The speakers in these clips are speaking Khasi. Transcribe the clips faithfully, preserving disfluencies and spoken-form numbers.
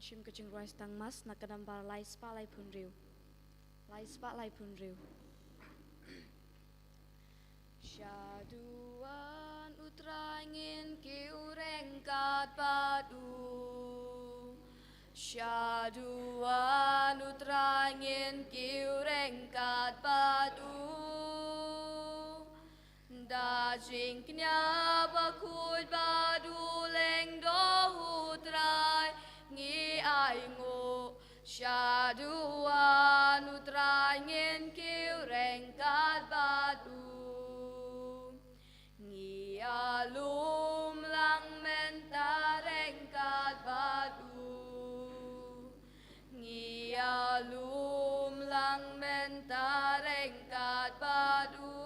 Shim ka jingrwai stang mass na ka nambar lai spah lai phew hynriew. Lai spah lai phew hynriew. Sha duwan u Trai ngin kiew ryngkat bad u. Sha duwan u Trai ngin kiew ryngkat bad u. Da jingkñia bakhuid bad u lyngdoh u Trai ngi ainguh. Sha duwan u Trai ngin kiew ryngkat bad u. Ngi ïalum lang mynta ryngkat bad u. Ngi ïalum lang mynta ryngkat bad u.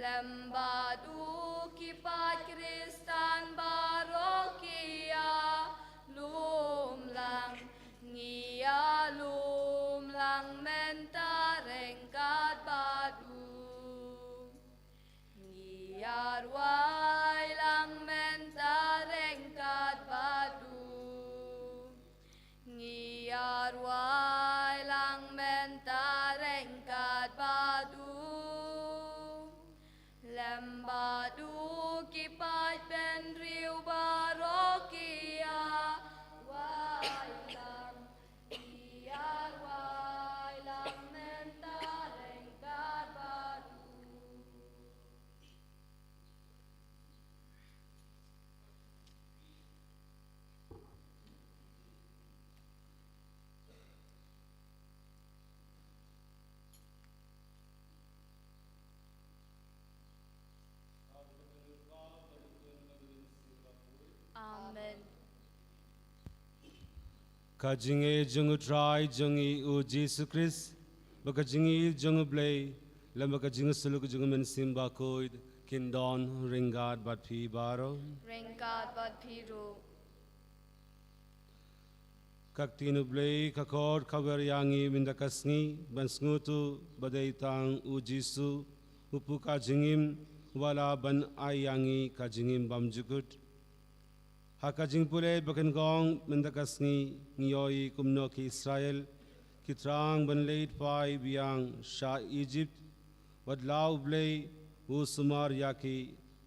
Lem bad u ki paid Khristan baroh ki ïalum lang. Ngi ïalum lang mynta ryngkat bad u. Ngi ïarwai lang mynta ryngkat bad u. Ngi ïarwai lang mynta ryngkat bad u. Lem bad u ki paid bynriew baroh ki ïarwai lang. Ngi ïarwai lang mynta ryngkat bad u. Amen. Ka jingngeit jong u Trai jong ngi u Jisu Khrist, bad ka jingïeit jong u Blei, lem bad ka jingïasyllok jong u Mynsiem Bakhuid, kin don ryngkat bad phi baroh. Ryngkat bad phi ruh. Ka ktien u Blei ka khot kaba ïa ngi mynta ka sngi, ban sngewthuh ba dei tang u Jisu, u pu ka jingim, uba lah ban ai ïa ngi ka jingim bymjukut. Ha ka jingpule ba kongsan mynta ka sngi ngi ïohi kumno ki Israel ki thrang ban leit phai biang sha Ijipt, wat la u Blei u sumar ïa ki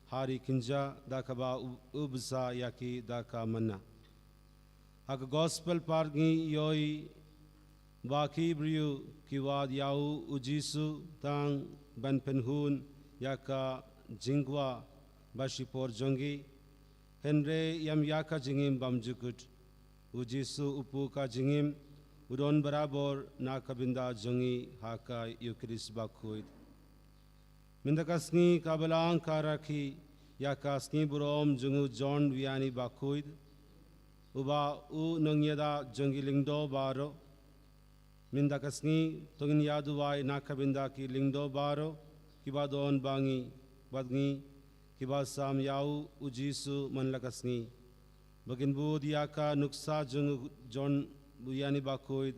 ha ri kynja da kaba u, u bsa ïa ki da ka manna. Ha ka gospel part ngi ïohi ba ki briew ki wad ïa u Jisu tang ban pynhun ïa ka jingkwah ba shipor jong ki. Hynrei ym ïa ka jingim bymjukut. U Jisu u pu ka jingim, u don barabor na ka bynta jong ngi ha ka Eukharist Bakhuid. Mynta ka sngi ka Balang ka rakhe ïa ka sngi burom jong u John Vianney Bakhuid, uba u nongïada jong ki lyngdoh baroh. Mynta ka sngi to ngin ïa duwai na ka bynta ki lyngdoh baroh kiba don bad ngi, bad ngi kiba sam ïa u Jisu man la ka sngi. Ba kin bud ïa ka nuksa jong u John Vianney Bakhuid,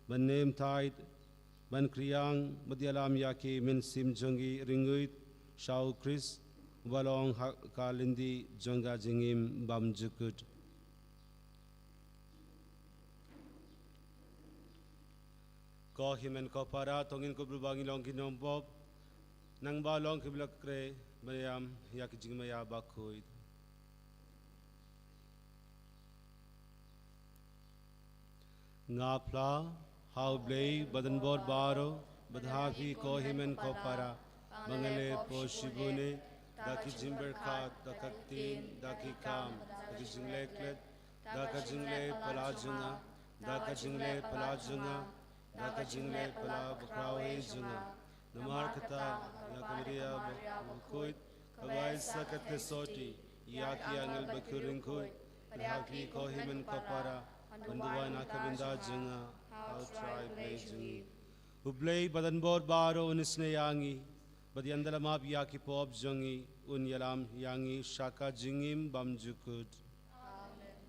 ban name thaid, ban kriang, bad ïalam ïa ki mynsiem jong ki ryngied sha u Khrist, uba long ha ka lynti jong ka jingim bymjukut. Ko hynmen ko para, to ngin kyrkhu ba ngin long ki nongpop, nangba long kiba la kren ban ïam ïa ki jingmaïa bakhuid. Nga phla ha u Blei badonbor baroh, bad ha phi ko hynmen ko para, ba nga la poi shibun, da ki jingpyrkhat, da ka ktien, da ki kam, da ki jingleh klet, da ka jingleh phylla jong nga, da ka jingleh phylla jong nga, da ka jingleh phylla bakhraw hi jong nga. Namar kata, ïa ka Maria bakhuid, kaba ai sa ka theisotti ïa ki angel bakhraw ryngkhuid, bad ha phi ko hynmen ko para, ban duwai na ka bynta jong nga ha u Trai Blei jong ngi. U Blei badonbor baroh un isynei ïa ngi, bad un ïalap ïa ki pop jong ngi, un ïalam ïa ngi sha ka jingim bymjukut. Amen.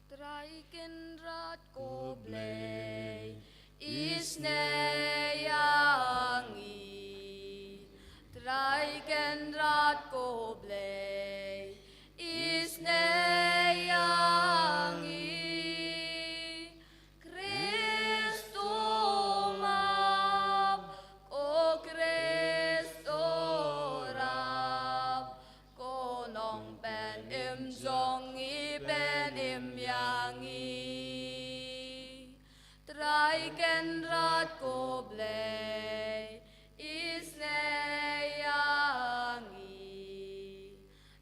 Trai Kynrad ko Blei, isynei ïa ngi. Trai Kynrad ko Blei, isynei ïa ngi. ngi. Trai Kynrad ko Blei, isnei ïa ngi.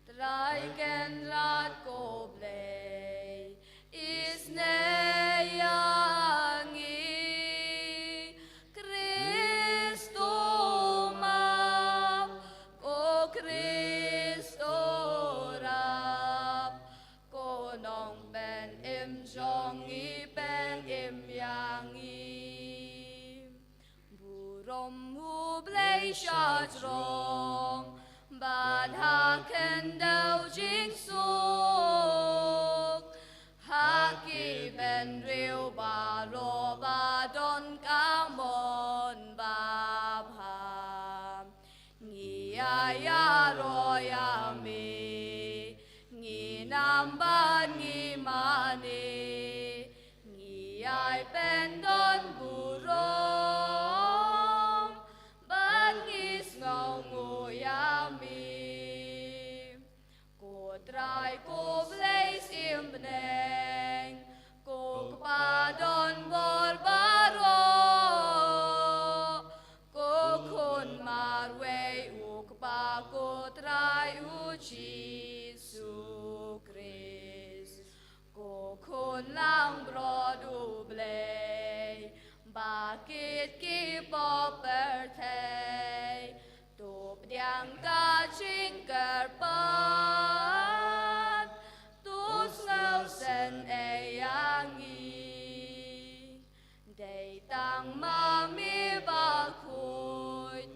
Trai Kynrad ko Blei, isnei ïa ngi. Khristo map, ko Khristo rap, ko nongpynim jong ngi, pynim ïa ngi. Burom U Blei sha jrong, bad ha khyndew jingsuk. Ha ki bynriew baroh ba don ka mon babha. Ngi ïa ïaroh ïa me, ngi nam bad ngi mane, ngi ïai pyndon burom, bad ngi sngewnguh ïa me. Ko Trai ko Blei symbneng, ko Kpa don bor baroh, ko Khun marwei U Kpa, ko Trai U Jisu Khrist. Ko Khun langbrot U Blei, ba kit ki pop pyrthei, to pdiang ka jingkyrpad, to sngewsynei ïa ngi. Dei tang ma me bakhuid,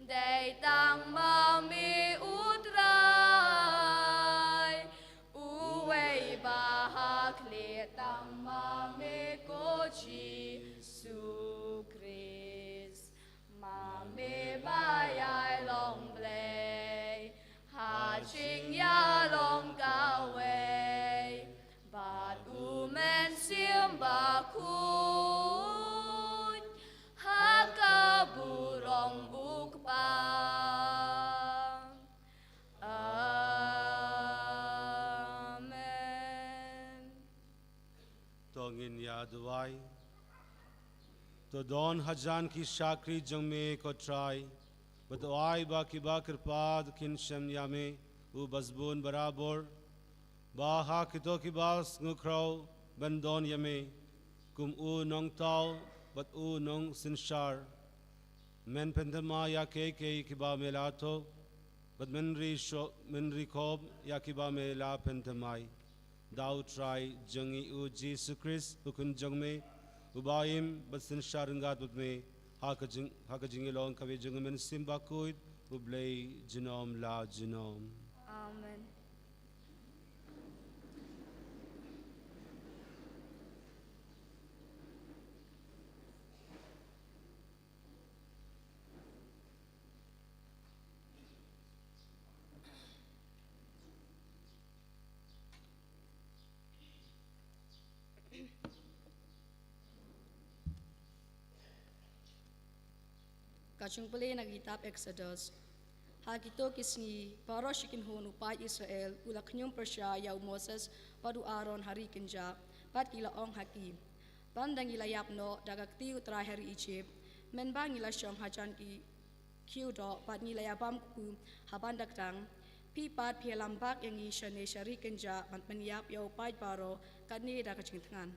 dei tang ma me U Trai, uwei ba ha khlieh, tang ma me ko Jisu Khrist. Ma me ba ïai long Blei ha jingïalong kawei bad U Mynsiem Bakhuid ha ka burom U Kpa. Amen. To ngin ïa duwai. To don hajan ki shakri jong me ko Trai, bad to ai ba kiba kyrpad kin shem ïa me, U Basbun Barabor, ba ha kito kiba sngewkhraw ban don ïa me kum U Nongthaw bad U Nongsynshar, men pynthymmai ïa kiei kiei kiba me la thoh, bad men ri sho-, men ri khop ïa kiba me la pynthymmai. Da U Trai jong ngi U Jisu Khrist, U Khun jong me, uba im bad synshar ryngkat bad me ha ka jing, ha ka jingïalong kawei jong U Mynsiem Bakhuid, U Blei junom la junom. Amen. Ka jingpule na ka kitab Exodus. Ha kito ki sngi, baroh shi kynhun u paid Israel u la khñium pyrshah ïa u Moses bad u Aaron ha ri kynjah, bad ki la ong ha ki: Tang da ngi la ïap noh da ka kti U Trai ha ri Ijipt, mynba ngi la shong hajan ki khiew doh bad ngi la ïa bam kpu ha ban da ktang. Phi pat phi ïalam bak ïa ngi shane sha ri kynjah ban pynïap ïa u paid baroh katne da ka jingthngan.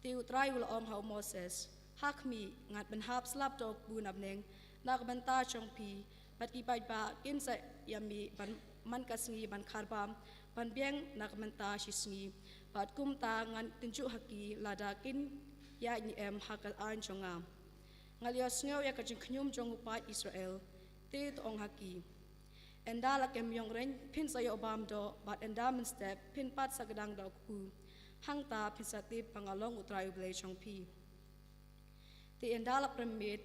Te U Trai u la ong ha u Moses: Ha khmih, ngan pynhap slap da u kpu na bneng na ka bynta jong phi, bad ki paidbah kin sa ïamih ban man ka sngi ban kharbam ban biang na ka bynta shi sngi, bad kumta ngan tynjuh ha ki lada kin ïaid ne em ha ka aiñ jong nga. Nga la ïohsngew ïa ka jingkhñium jong u paid Israel. Te to ong ha ki: Ynda la kem ïong reiñ phin sa ïoh bam doh, bad ynda mynstep phin pat sa kdang da u kpu. Hangta phin sa tip ba nga long U Trai U Blei jong phi. Te ynda la prem miet,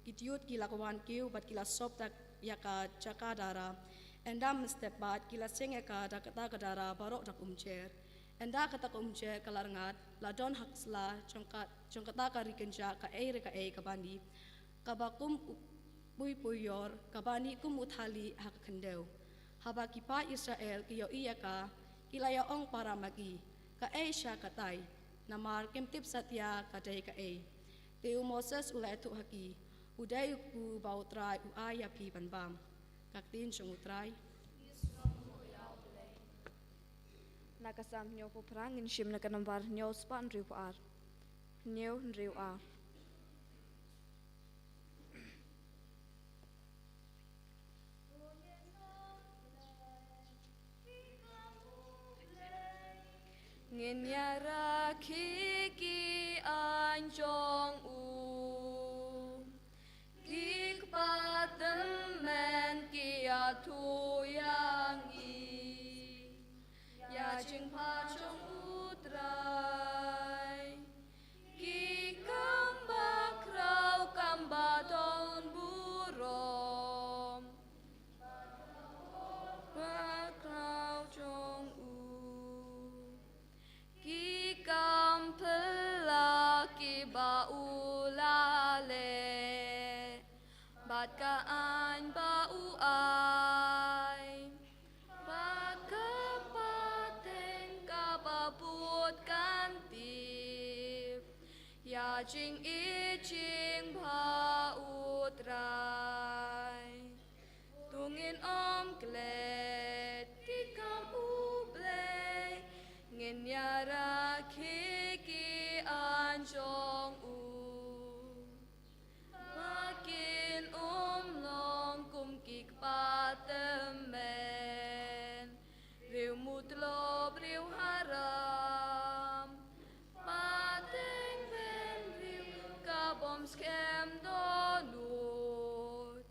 ki tyiut ki la kwah kiew bad ki la sop da ïa ka jaka dara. Ynda mynstep pat ki la seng ïa ka da kata ka dara baroh da ka umjer. Ynda kata ka umjer ka la rngat, la don ha ka sla jong ka, jong kata ka ri kynjah kaei re kaei kaba nih, kaba kum u, pui pui ïor, kaba nih kum u thali ha ka khyndew. Haba ki paid Israel ki ïohi ïa ka, ki la ïa ong para ma ki: Kaei sha katai, namar kim tip satia ka dei kaei. Te u Moses u la ïathuh ha ki, u dei u kpu ba U Trai u ai ïa phi ban bam. Ka ktien jong U Trai. Na ka Salm hynñiewphew phra, ngin shim na ka nambar hynñiewspah hynriewphew ar. Hynñiew hynriew ar. Ngin ïarakhe ki aiñ jong u. Ki kpa tymmen ki ïathuh ïa ngi ïa jingphah jong U Trai. Ki kam ba khraw, kam ba don burom, ba khraw jong u. Ki kam phylla kiba u la leh, bad ka aiñ ba u ai, bad ka pateng kaba bud kan tip ïa jingïeit jingbha U Trai. To ngin ym klet, ki kam U Blei, ngin ïarakhe ki aiñ jong u. Ba kin ym long kum ki kpa tymmen, briew mutloh, briew haram, pateng bynriew ka bym skhem dohnud,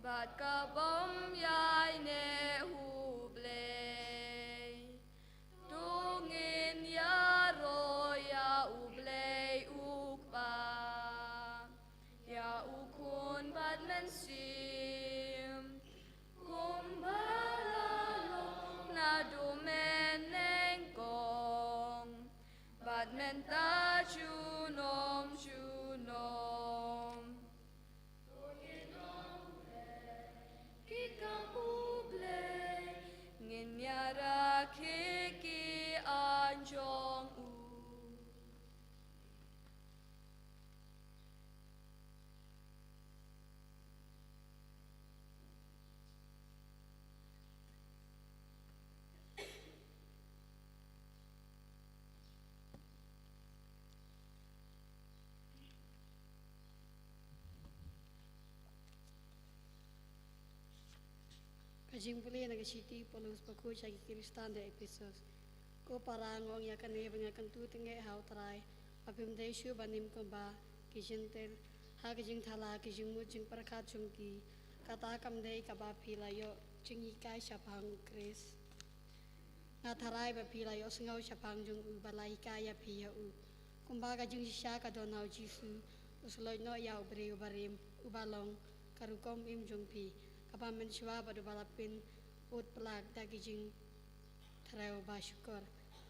bad ka bym ïaineh ha U Blei. To ngin ïaroh ïa U Blei U Kpa, ïa U Khun bad Mynsiem, kumba la long naduh mynnyngkong, bad mynta junom junom. Ki kam U Blei, ngin ïarakhe ki aiñ jong u. Ka jingpule na ka shithi u Paulus bakhuid sha ki Khristan ha Ephesus. Ko para, nga ong ïa kane ba nga kyntu tyngeh ha U Trai, ba phim dei shuh ban im kumba ki Jentil ha ka jingthala ka jingmut jingpyrkhat jong ki. Kata kam dei kaba phi la ïoh jinghikai shaphang U Khrist. Nga tharai ba phi la ïohsngew shaphang jong u bad la hikai ïa phi ïa u. Kumba ka jingshisha ka don ha U Jisu, u slot noh ïa u briew barim, uba long ka rukom im jong phi, kaba mynshuwa bad uba la pynbud palat da ki jingtrew ba shukor.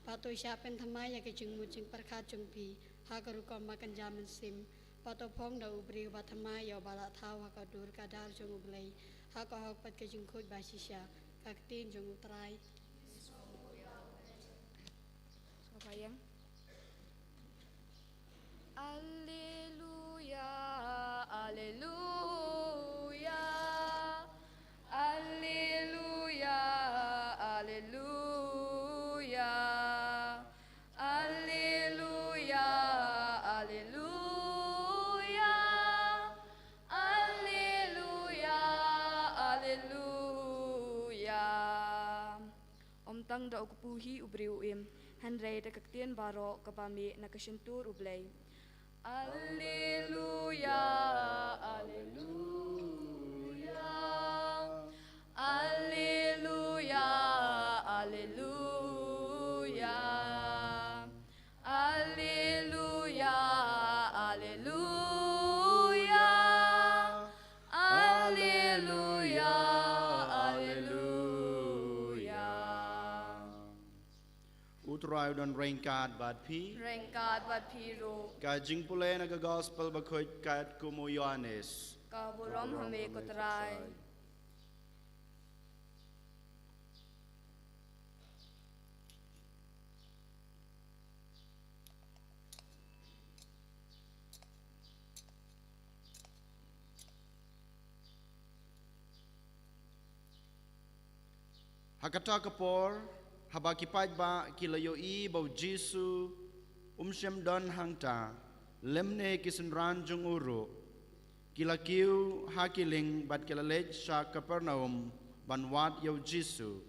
Bad to shah pynthymmai ïa ka jingmut jingpyrkhat jong phi ha ka rukom ba kynja mynsiem. Bad to phong da u briew ba thymmai ïa uba la thaw ha ka dur ka dar jong U Blei, ha ka hok bad ka jingkhuid ba shisha. Ka ktien jong U Trai. Alleluia, alleluia, alleluia, alleluia. Alleluia, alleluia, alleluia, alleluia. Ym tang da u kpu hi u briew u im, hynrei da ka ktien baroh kaba mih na ka shyntur U Blei. Alleluia, alleluia, alleluia, alleluia, alleluia, alleluia, alleluia, alleluia. U Trai u don ryngkat bad phi. Ryngkat bad phi ruh. Ka jingpule na ka Gospel bakhuid katkum u Ïoannis. Ka burom ha me ko Trai. Ha kata ka por, haba ki paidbah ki la ïohi ba u Jisu um shym don hangta, lymne ki synran jong u ruh, ki la kiew ha ki lieng bad ki la leit sha Kapernaum ban wad ïa u Jisu.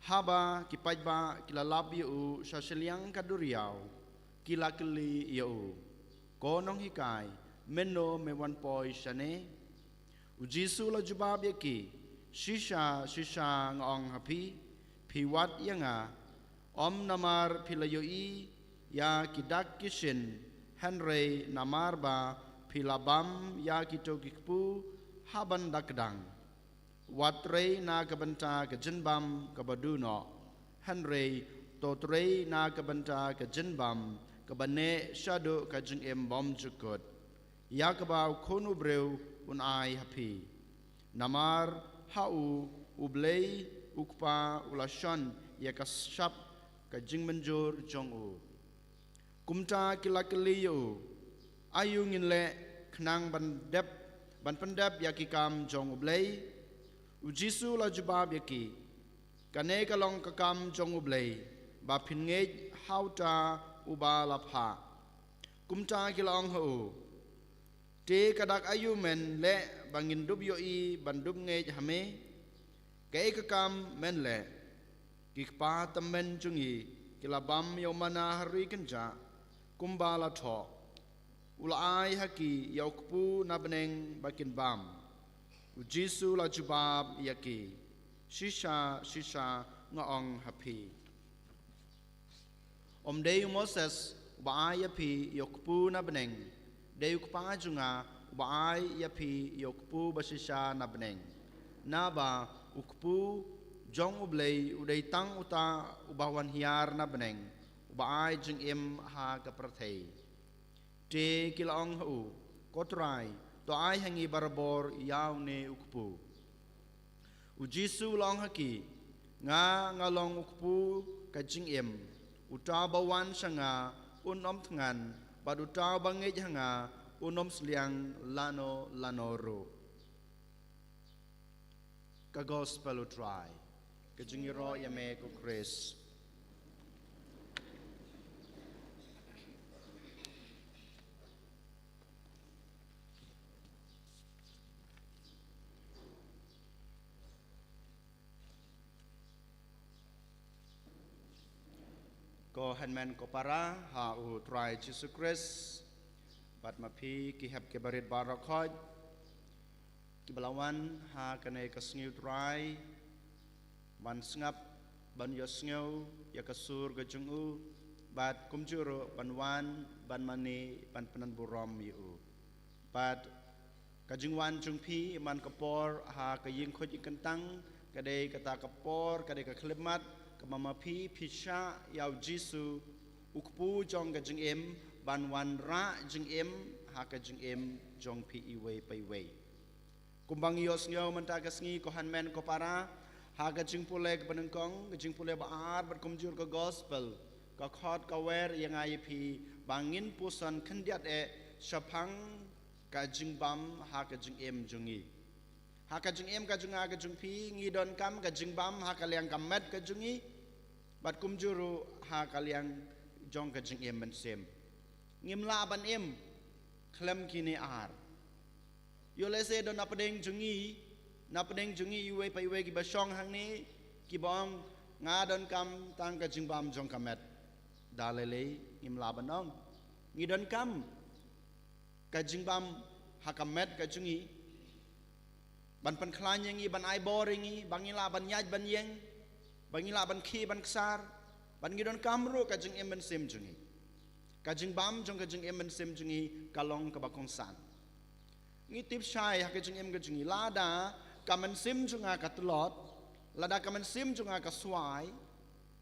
Haba ki paidbah ki la lap ïa u sha shiliang ka duriaw, ki la kylli ïa u, "Ko nonghikai, mynno me wan poi shane?" U Jisu la jubab ïa ki, "Shisha, shisha nga ong ha phi, phi wad ïa nga, ym namar phi la ïohi ïa ki dak ki shin, hynrei namar ba phi la bam ïa kito ki kpu ha ban da kdang. Wat trei na ka bynta ka jingbam kaba duh noh, hynrei to trei na ka bynta ka jingbam kaba neh shaduh ka jingim bymjukut, ïa kaba u Khun u Briew un ai ha phi. Namar ha u, u Blei u Kpa u la shon ïa ka shap ka jingmynjur jong u." Kumta ki la kylli ïa u, "Aïu ngin leh khnang ban dep, ban pyndep ïa ki kam jong u Blei?" U Jisu la jubab ïa ki, "Kane ka long ka kam jong u Blei, ba phin ngeit ha uta uba la phah." Kumta ki la ong ha u, "Te ka dak aïu men leh ba ngin dup ïohi ban dup ngeit ha me? Kaei ka kam men leh? Ki kpa tymmen jong ngi ki la bam ïa u manna ha ri kynjah, kumba la thoh, 'U la ai ha ki ïa u kpu na bneng ba kin bam.'" U Jisu la jubab ïa ki, "Shisha, shisha nga ong ha phi, ym dei u Moses uba ai ïa phi ïa u kpu na bneng, dei u Kpa jong nga uba ai ïa phi ïa u kpu ba shisha na bneng. Naba u kpu jong u Blei u dei tang uta uba wan hiar na bneng, uba ai jingim ha ka pyrthei." Te ki la ong ha u, "Ko Trai, to ai ha ngi barabor ïa une u kpu." U Jisu u la ong ha ki, "Nga nga long u kpu ka jingim. Uta uba wan sha nga un ym thngan, bad uta uba ngeit ha nga un ym sliang lano lano ruh." Ka Gospel u Trai. Ka jingïaroh ïa me ko Khrist. Ko hynmen ko para ha u Trai Jisu Khrist, bad ma phi ki hep ki barit baroh khoit kiba la wan ha kane ka sngi u Trai, ban sngap, ban ïohsngew ïa ka sur ka jong u, bad kumjuh ruh ban wan ban mane ban pynburom ïa u. Bad ka jingwan jong phi man ka por ha ka ïing khuid ïing kyntang, ka dei kata ka por, ka dei ka khyllipmat kaba ma phi phi shah ïa u Jisu, u kpu jong ka jingim, ban wanrah jingim ha ka jingim jong phi iwei pa iwei. Kumba ngi ïohsngew mynta ka sngi ko hynmen ko para, ha ka jingpule kaba nyngkong, ka jingpule ba ar bad kumjuh ka Gospel, ka khot ka wer ïa nga ïa phi ba ngin puson khyndiat eh shaphang ka jingbam ha ka jingim jong ngi. Ha ka jingim ka jong nga ka jong phi, ngi donkam ka jingbam ha ka liang ka met ka jong ngi, bad kumjuh ruh ha ka liang jong ka jingim mynsiem. Ngim lah ban im khlem kine ar. Ïoh lehse don na pdeng jong ngi, na pdeng jong ngi iwei pa iwei kiba shong hangne, kiba ong, "Nga donkam tang ka jingbam jong ka met." Da lei lei ngim lah ban ong. Ngi donkam ka jingbam ha ka met ka jong ngi, ban pynkhlaiñ ïa ngi, ban ai bor ïa ngi ba ngi lah ban ïaid ban ïeng, ba ngi lah ban khie ban ksar, bad ngi donkam ruh ka jingim mynsiem jong ngi. Ka jingbam jong ka jingim mynsiem jong ngi ka long kaba kongsan. Ngi tip shai ha ka jingim ka jong ngi, lada ka mynsiem jong nga ka tlot, lada ka mynsiem jong nga ka swai,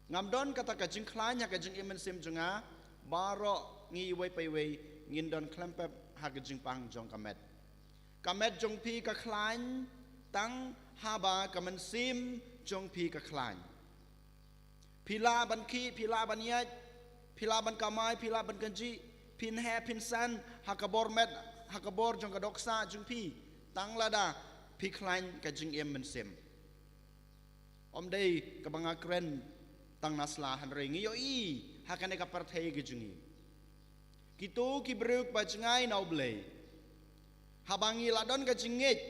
ngam don kata ka jingkhlaiñ ha ka jingim mynsiem jong nga, baroh ngi iwei pa iwei ngin don khlem pep ha ka jingpang jong ka met. Ka met jong phi ka khlaiñ tang haba ka mynsiem jong phi ka khlaiñ. Phi lah ban khie, phi lah ban ïaid, phi lah ban kamai, phi lah ban kynjih, phin heh phin san ha ka bor met, ha ka bor jong ka dohkha jong phi, tang lada phi khlaiñ ka jingim mynsiem. Ym dei kaba nga kren tang na sla, hynrei ngi ïohi ha kane ka pyrthei ka jong ngi, kito ki briew ba jngai na U Blei, haba ngi la don ka jingngeit,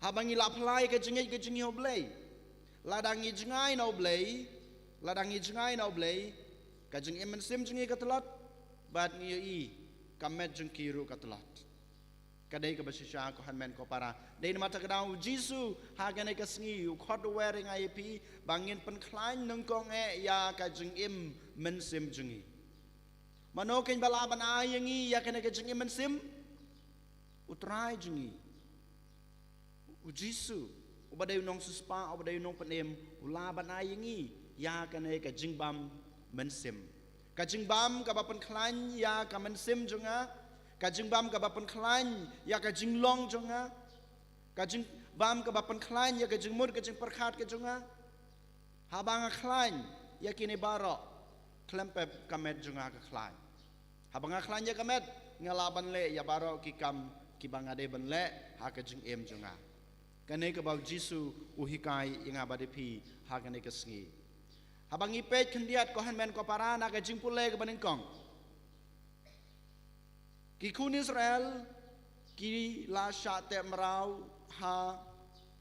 haba ngi la phla ïa ka jingngeit ka jong ngi ha U Blei, lada ngi jngai na U Blei, lada ngi jngai na U Blei, ka jingim mynsiem jong ngi ka tlot, bad ngi ïohi ka met jong ki ruh ka tlot. Ka dei kaba shisha, ko hynmen ko para. Dei namar kata ka daw U Jisu ha kane ka sngi u khot u wer ïa nga ïa phi ba ngin pynkhlaiñ nyngkong eh ïa ka jingim mynsiem jong ngi. Mano kein ba lah ban ai ïa ngi ïa kane ka jingim mynsiem? U Trai jong ngi, U Jisu, uba dei u nongsiewspah, uba dei u nongpynim, u lah ban ai ïa ngi ïa kane ka jingbam mynsiem. Ka jingbam kaba pynkhlaiñ ïa ka mynsiem jong nga, ka jingbam kaba pynkhlaiñ ïa ka jinglong jong nga, ka jingbam kaba pynkhlaiñ ïa ka jingmut ka jingpyrkhat ka jong nga. Haba nga khlaiñ ïa kine baroh, khlem pep ka met jong nga ka khlaiñ. Haba nga khlaiñ ïa ka met, nga lah ban leh ïa baroh ki kam kiba nga dei ban leh ha ka jingim jong nga. Kane kaba U Jisu u hikai ïa nga bad ïa phi ha kane ka sngi. Haba ngi peit khyndiat, ko hynmen ko para, na ka jingpule kaba nyngkong, ki khun Israel ki la shah teh mraw ha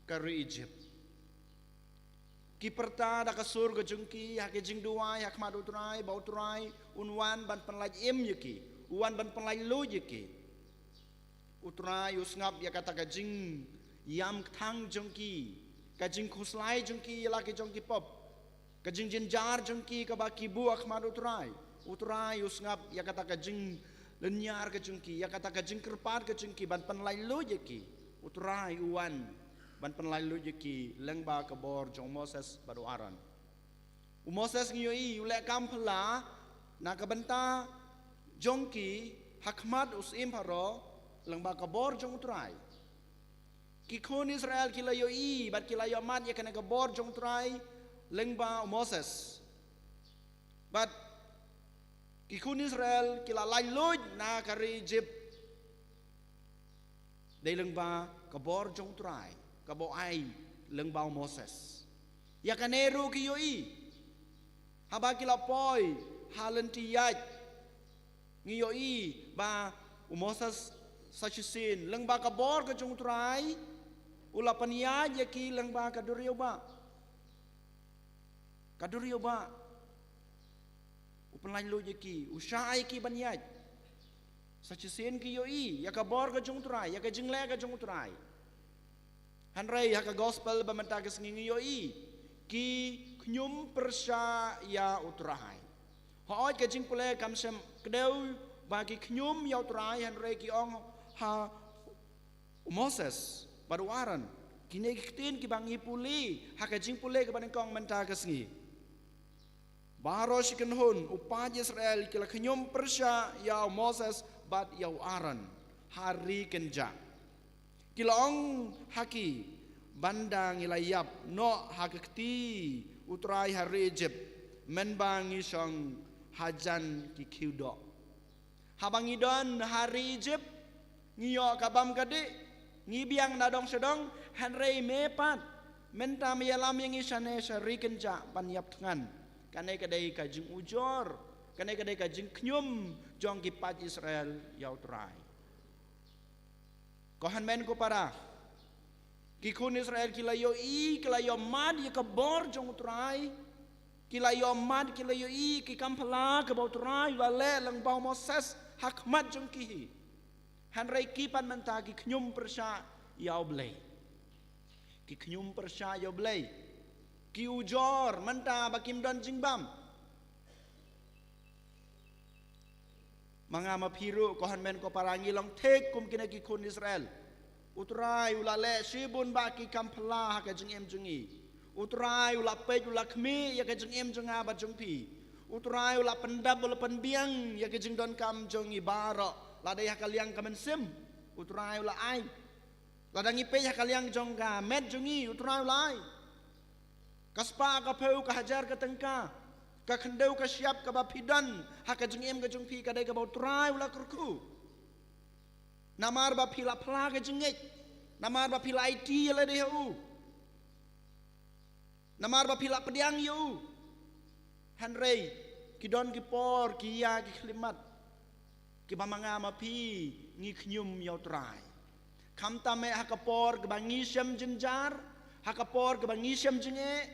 ka ri Ijipt. Ki pyrta da ka sur ka jong ki ha ka jingduwai ha khmat U Trai, ba U Trai un wan ban pynlait im ïa ki, un wan ban pynlait luid ïa ki. U Trai u sngap ïa kata ka jingïam kthang jong ki, ka jingkhuslai jong ki ïa la ki jong ki pop, ka jingjynjar jong ki kaba ki buh ha khmat U Trai. U Trai u sngap ïa kata ka jinglynñiar ka jong ki, ïa kata ka jingkyrpad ka jong ki, ban pynlait luid ïa ki. U Trai u wan ban pynlait luid ïa ki lyngba ka bor jong u Moses bad u Aaron. U Moses, ngi ïohi, u leh kam phylla na ka bynta jong ki ha khmat u syiem Pharaoh lyngba ka bor jong U Trai. Ki khun Israel ki la ïohi bad ki la ïohmad ïa kane ka bor jong U Trai lyngba u Moses. Bad ki khun Israel ki la lait luid na ka ri Ijipt dei lyngba ka bor jong U Trai kaba u ai lyngba u Moses. Ïa kane ruh ki ïohi, haba ki la poi ha lynti ïaid, ngi ïohi ba u Moses sa shisien lyngba ka bor ka jong U Trai u la pynïaid ïa ki lyngba ka duriaw bah. Ka duriaw bah. U pynlait luid ïa ki, u shah ïa ki ban ïaid. Sa shisien ki ïohi ïa ka bor ka jong U Trai, ïa ka jingleh ka jong U Trai. Hynrei ha ka gospel ba mynta ka sngi ngi ïohi ki khñium pyrshah ïa U Trai. Hooid, ka jingpule kam shym kdew ba ki khñium ïa U Trai, hynrei ki ong ha u Moses bad u Aaron, kine ki ktien kiba ngi pule ha ka jingpule kaba nyngkong mynta ka sngi. Baroh shi kynhun u paid Israel ki la khñium pyrshah ïa u Moses bad ïa u Aaron ha ri kynjah. Ki la ong ha ki, ban da ngi la ïap noh ha ka kti U Trai ha ri Ijipt, mynba ngi shong hajan ki khiew doh. Haba ngi don ha ri Ijipt, ngi ïoh ka bam ka dih, ngi biang na dong sha dong, hynrei me pat mynta me ïalam ïa ngi shane sha ri kynjah ban ïap thngan. Kane ka dei ka jingujor, kane ka dei ka jingkhñium jong ki paid Israel ïa U Trai. Ko hynmen ko para, ki khun Israel ki la ïohi, ki la ïohmad ïa ka bor jong U Trai, ki la ïohmad, ki la ïohi ki kam phylla kaba U Trai u la leh lyngba u Moses ha khmat jong ki hi. Hynrei ki pat mynta ki khñium pyrshah ïa U Blei. Ki khñium pyrshah ïa U Blei. Ki ujor mynta ba kim don jingbam. Ma nga ma phi ruh, ko hynmen ko para, ngi long thik kum kine ki khun Israel. U Trai u la leh shibun bah ki kam phylla ha ka jingim jong ngi. U Trai u la peit, u la khmih ïa ka jingim jong nga bad jong phi. U Trai u la pyndap, u la pynbiang ïa ka jingdonkam jong ngi baroh. Lada ïa ka liang ka mynsiem, U Trai u la ai. Lada ngi peit ha ka liang jong ka met jong ngi, U Trai u la ai. Ka spah ka phew, ka hajar ka tyngka, ka khyndew ka shyiap kaba phi don ha ka jingim ka jong phi, ka dei kaba U Trai u la kyrkhu. Namar ba phi la phla ka jingngeit, namar ba phi la aiti ïa lade ha u. Namar ba phi la pdiang ïa u. Hynrei ki don ki por, ki ïa ki khyllipmat kiba ma nga ma phi ngi khñium ïa u Trai. Khamtam eh ha ka por kaba ngi shem jynjar, ha ka por kaba ngi shem jingeh,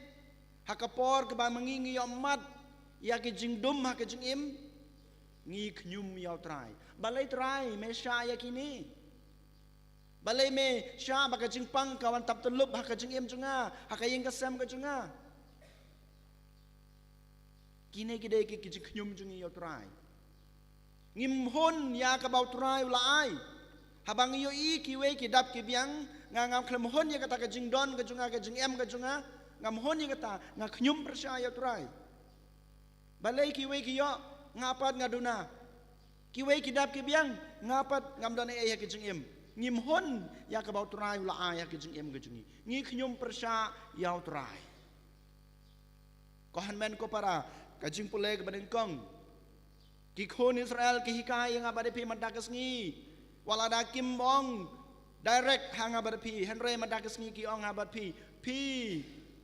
ha ka por kaba ma ngi ngi ïohmat ïa ki jingdum ha ka jingim, ngi khñium ïa u Trai. Balei Trai me shah ïa kine? Balei me shah ba ka jingpang ka wan tap tyllup ha ka jingim jong nga, ha ka ïing ka sem ka jong nga? Kine ki dei ki, ki jingkhñium jong ngi ïa u Trai. Ngim hun ïa kaba u Trai u la ai. Haba ngi ïohi kiwei ki dap ki biang, nga ngam khlem hun ïa kata ka jingdon ka jong nga, ka jingem ka jong nga, ngam hun ïa kata, nga khñium pyrshah ïa u Trai. Balei kiwei ki ïoh, nga pat nga duna. Kiwei ki dap ki biang, nga pat ngam don ei ei ha ka jingim. Ngim hun ïa kaba u Trai u la ai ha ka jingim ka jong ngi. Ngi khñium pyrshah ïa u Trai. Ko hynmen ko para, ka jingpule kaba nyngkong. Ki khun Israel ki hikai ïa nga bad ïa phi mynta ka sngi. Wat la da kim ong direct ha nga bad ïa phi, hynrei mynta ka sngi ki ong ha nga bad ïa phi. Phi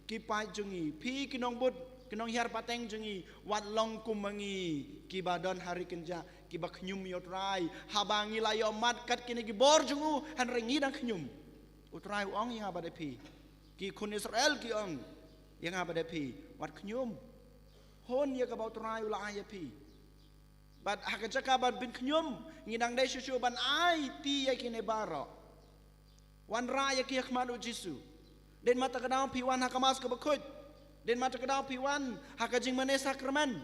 ki paid jong ngi, phi ki nongbud, ki nonghiar pateng jong ngi, wat long kum ma ngi kiba don ha ri kynjah, kiba khñium ïa u Trai. Haba ngi la ïohmat kat kine ki bor jong u, hynrei ngi dang khñium. U Trai u ong ïa nga bad ïa phi. Ki khun Israel ki ong ïa nga bad ïa phi, wat khñium. Hun ïa kaba u Trai u la ai ïa phi. Bad ha ka jaka ban pynkhñium, ngi dang dei shuh shuh ban aiti ïa kine baroh. Wanrah ïa ki ha khmat u Jisu. Dei ma kata ka daw phi wan ha ka Mass kaba khuid. Dei ma kata ka daw phi wan ha ka jingmane sakramen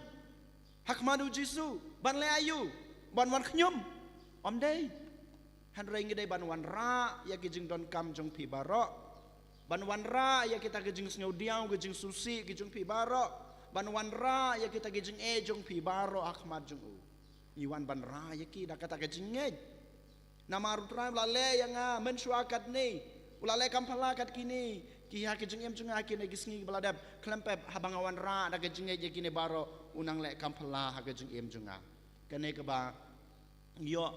ha khmat u Jisu. Ban leh aïu? Ban wan khñium? Ym dei. Hynrei ngi dei ban wanrah ïa ki jingdonkam jong phi baroh. Ban wanrah ïa kita ki jingsngewdiaw, ki jingsngewsih ki jong phi baroh. Ban wanrah ïa kita ki jingeh jong phi baroh ha khmat jong u. Ngi wan ban rah ïa ki da kata ka jingngeit. Namar u Trai u la leh ïa nga mynshuwa katne. U la leh kam phylla kat kine. Ki ha ka jingim jong nga kine ki sngi kiba la dep. Khlem pep haba nga wanrah da ka jingngeit ïa kine baroh, u nang leh kam phylla ha ka jingim jong nga. Kane kaba ïoh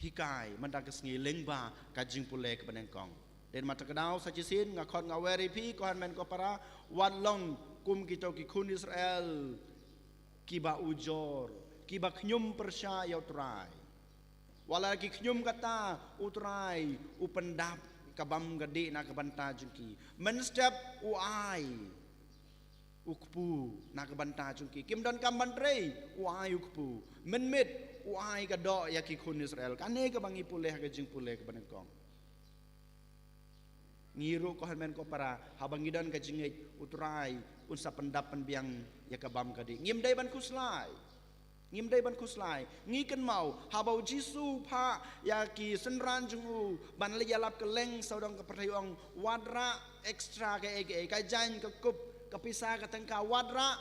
hikai mynta ka sngi lyngba ka jingpule kaba nyngkong. Dei ma kata ka daw sa shisien nga khot nga wer ïa phi ko hynmen ko para, wat long kum kito ki khun Israel kiba ujor, kiba khñium pyrshah ïa u Trai. Wat la ki khñium kata, u Trai u pyndap ka bam ka dih na ka bynta jong ki. Mynstep u ai u kpu na ka bynta jong ki. Kim donkam ban trei, u ai u kpu. Mynmiet u ai ka doh ïa ki khun Israel. Kane kaba ngi pule ha ka jingpule kaba nyngkong. Ngi ruh ko hynmen ko para, haba ngi don ka jingngeit, u Trai un sa pyndap pynbiang ïa ka bam ka dih. Ngim dei ban khuslai. Ngim dei ban khuslai. Ngi kynmaw haba u Jisu u phah ïa ki synran jong u ban leit ïalap kylleng sawdong ka pyrthei, u ong, wat rah extra kaei kaei, ka jaiñ, ka kup, ka pisa, ka tyngka, wat rah.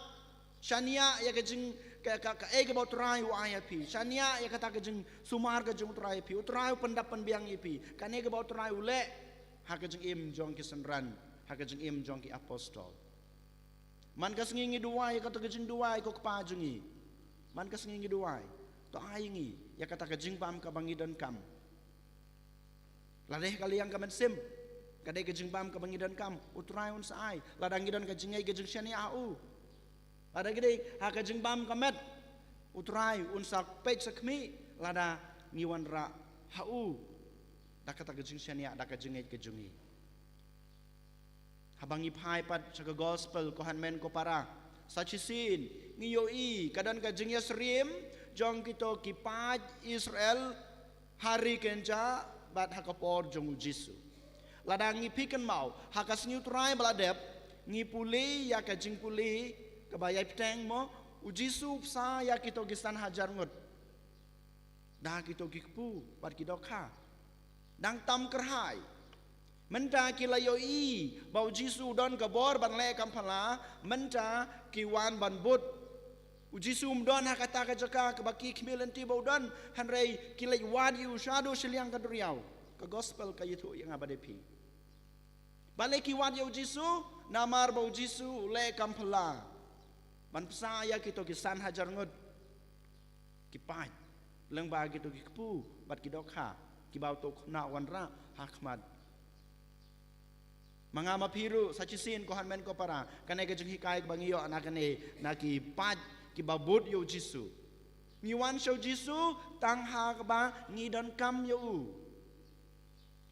Shaniah ïa ka jing, ka, ka, kaei kaba u Trai u ai ïa phi. Shaniah ïa kata ka jingsumar ka jong u Trai ïa phi. U Trai u pyndap pynbiang ïa phi. Kane kaba u Trai u leh ha ka jingim jong ki synran, ha ka jingim jong ki apostol. Man ka sngi ngi duwai ïa kata ka jingduwai, ko Kpa jong ngi. Man ka sngi ngi duwai, to ai ngi ïa kata ka jingbam kaba ngi donkam. Lada ha ka liang ka mynsiem ka dei ka jingbam kaba ngi donkam, u Trai un sa ai. Lada ngi don ka jingngeit, ka jingshaniah ha u, lada ngi dei ha ka jingbam ka met, u Trai un sa peit sa khmih lada ngi wanrah ha u da kata ka jingshaniah, da ka jingngeit ka jong ngi. Haba ngi phai pat sha ka gospel, ko hynmen ko para, sa shisien ngi ïohi ka don ka jingïasyriem jong kito ki paid Israel ha ri kynjah bad ha ka por jong u Jisu. Lada ngi phi kynmaw ha ka sngi u Trai ba la dep, ngi pule ïa ka jingpule kaba ïai bteng mo, u Jisu u bsa ïa kito ki san hajar ngut da kito ki kpu bad ki dohkha. Dang tam kyrhai. Mynta ki la ïohi ba u Jisu u don ka bor ban leh kam phylla, mynta ki wan ban bud. U Jisu um don ha kata ka jaka kaba ki khmih lynti ba u don, hynrei ki leit wad ïa u shaduh shiliang ka duriaw. Ka gospel ka ïathuh ïa nga bad ïa phi. Balei ki wad ïa u Jisu? Namar ba u Jisu u leh kam phylla ban bsa ïa kito ki san hajar ngut ki paid, lyngba kito ki kpu bad ki dohkha kiba uto u khynnah u wanrah ha khmat Ma nga ma phi ruh sa shisien ko hynmen ko para, kane ka jinghikai kaba ngi ïoh na kane, na ki paid kiba bud ïa u Jisu. Ngi wan sha u Jisu tang ha kaba ngi donkam ïa u.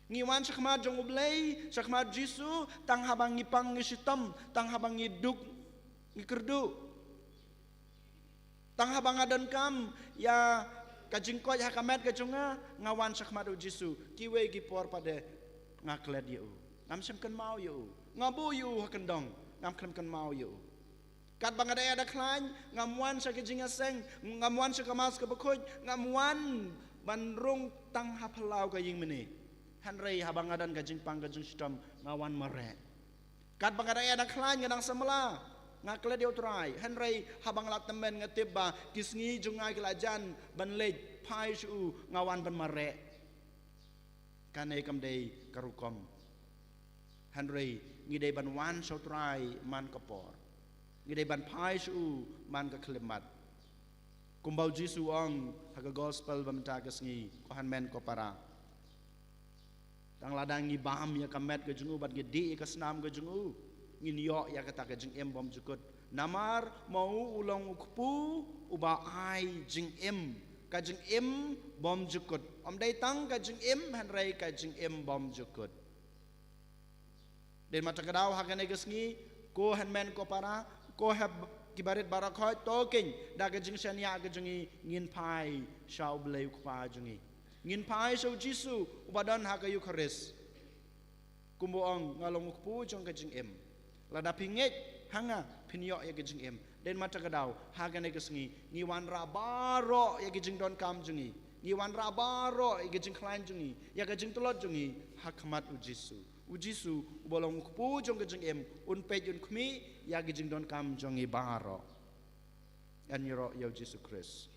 Ngi wan shakhmat jong u Blei, shakhmat Jisu, tang haba ngi pang ngi shitom, tang haba ngi duk ngi kyrduh. Tang haba nga donkam ïa ka jingkoit ha ka met ka jong nga, nga wan shakhmat u Jisu. Kiwei ki por pat de nga klet ïa u. Ngam shym kynmaw ïa u. Nga buh ïa u ha kyndong, ngam khlem kynmaw ïa u. Katba nga da ïa da khlaiñ, ngam wan sha ka jingïaseng, ngam wan sha ka Mass kaba khuid, ngam wan ban rung tang ha phyllaw ka ïing mane. Hynrei haba nga don ka jingpang ka jingshitom, nga wan mareh. Katba nga da ïa da khlaiñ, nga dang samla, nga klet ïa u Trai. Hynrei haba nga la tymmen, nga tip ba ki sngi jong nga ki la jan ban leit phai sha u, nga wan ban mareh. Kane kam dei ka rukom. Hynrei ngi dei ban wan sha u Trai man ka por. Ngi dei ban phai sha u man ka khyllipmat. Kumba u Jisu u ong ha ka gospel ba mynta ka sngi, ko hynmen ko para. Tang lada ngi bam ïa ka met ka jong u bad ngi dih ïa ka snam ka jong u, ngin ïoh ïa kata ka jingim bymjukut. Namar ma u u long u kpu uba ai jingim, ka jingim bymjukut. Ym dei tang ka jingim, hynrei ka jingim bymjukut. Dei ma ta ka daw ha kane ka sngi, ko hynmen ko para, ko hep ki barit baroh khoit, to keiñ da ka jingshaniah ka jong ngi ngin phai sha u Blei u Kpa jong ngi. Ngin phai sha u Jisu uba don ha ka Eukharist. Kumba ong, nga long u kpu jong ka jingim. Lada phi ngeit ha nga, phin ïoh ïa ka jingim. Dei ma ta ka daw ha kane ka sngi, ngi wanrah baroh ïa ka jingdonkam jong ngi. Ngi wanrah baroh ïa ka jingkhlaiñ jong ngi, ïa ka jingtlot jong ngi ha khmat u Jisu. U Jisu uba long u kpu jong ka jingim, un peit un khmih ïa ka jingdonkam jong ngi baroh. Ngan ïaroh ïa u Jisu Khrist.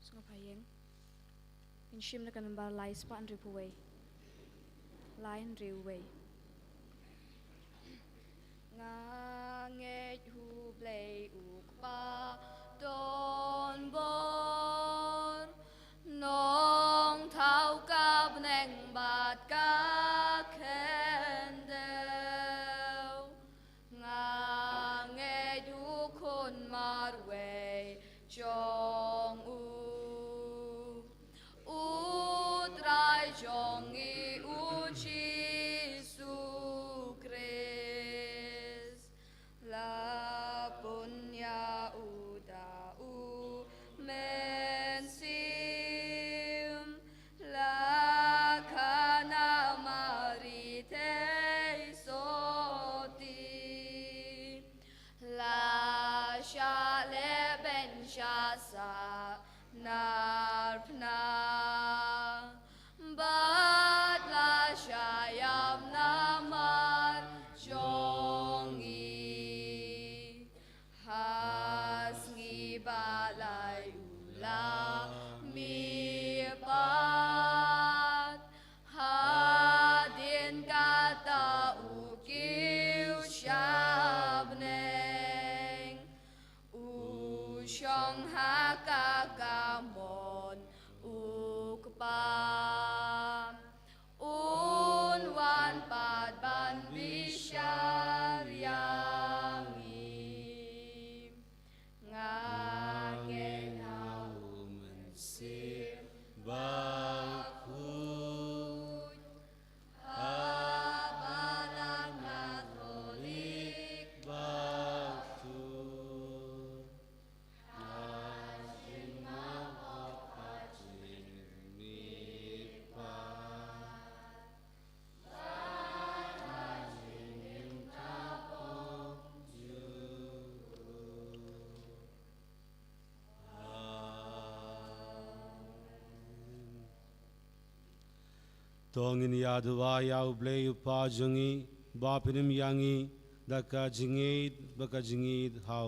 Sngewbha ïeng. Ngin shim na ka nombar lai spah hynriewphew wei. Lai hynriew wei. Nga ngeit ha u Blei u Kpa don bor, nongthaw ka bneng bad ka khyndew. Nga ngeit ha u Khun marwei jong u, u Trai jong ngi u Jisu Khrist. La pun ïa u da u me To ngin ïa duwai ïa U Blei U Kpa jong ngi, ba phin im ïa ngi da ka jingïeit bad ka jingïeit ha u.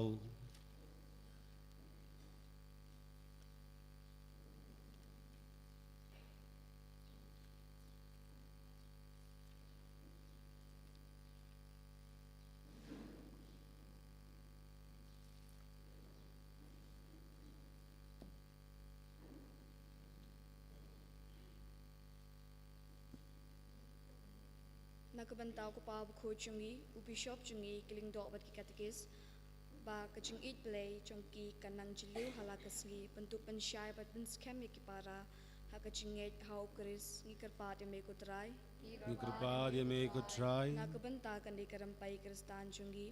Na ka bynta u kpa bakhuid jong ngi, u bishop jong ngi, ki lyngdoh bad ki katekist, ba ka jingïeit Blei jong ki kan nang jylliew ha la ka sngi, ban tup ban shai bad ban skhem ïa ki para ha ka jingngeit ha U Khrist. Ngi kyrpad ïa me ko Trai. Ngi kyrpad ïa me ko Trai. Na ka bynta kane ka rympei Khristan jong ngi,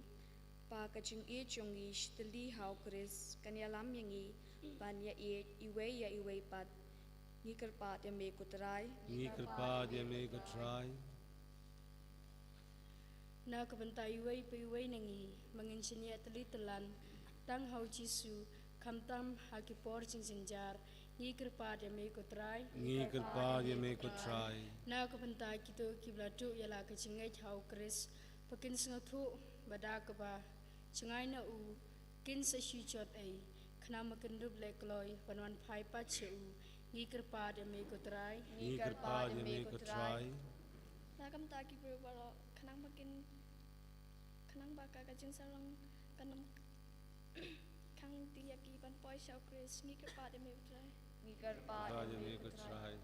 ba ka jingïeit jong ngi shi tylli ha U Khrist kan ïalam ïa ngi ban ïaieit iwei ïa iwei pat. Ngi kyrpad ïa me ko Trai. Ngi kyrpad ïa me ko Trai. Na ka bynta iwei pa iwei na ngi, ba ngin shaniah tylli tyllan tang ha U Jisu, khamtam ha ki por jingjynjar, ngi kyrpad ïa me ko Trai. Ngi kyrpad ïa me ko Trai. Na ka bynta kito kiba la duh ïa la ka jingngeit ha U Khrist, ba kin sngewthuh ba da kaba jngai na u kin sa shu jot ei, khnang ba kin dup leh kloi ban wan phai pat sha u. Ngi kyrpad ïa me ko Trai. Ngi kyrpad ïa me ko Trai. Na ka bynta ki briew baroh, khnang ba kin, khnang ba ka, ka jingsarong kan ym khang ïa ki ban poi sha U Khrist. Ngi kyrpad ïa me ko Trai. Ngi kyrpad ïa me ko Trai.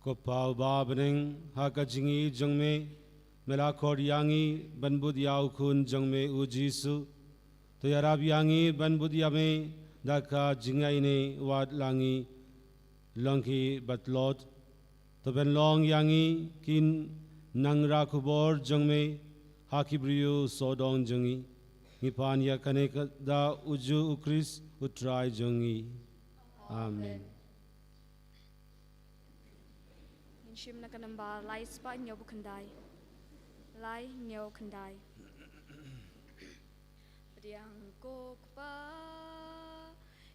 Ko Pa uba ha bneng, ha ka jingïeit jong me, me la khot ïa ngi ban bud ïa u Khun jong me u Jisu. To ïarap ïa ngi ban bud ïa me da ka jingïaineh, wat la ngi long ki ba tlot. To pynlong ïa ngi ki nongrah khubor jong me ha ki briew sawdong jong ngi. Ngi pan ïa kane ka da uju U Khrist U Trai jong ngi. Amen. Ngin shim na ka nambar lai spah hynñiewphew khyndai. Lai hynñiew khyndai. Pdiang ko Kpa,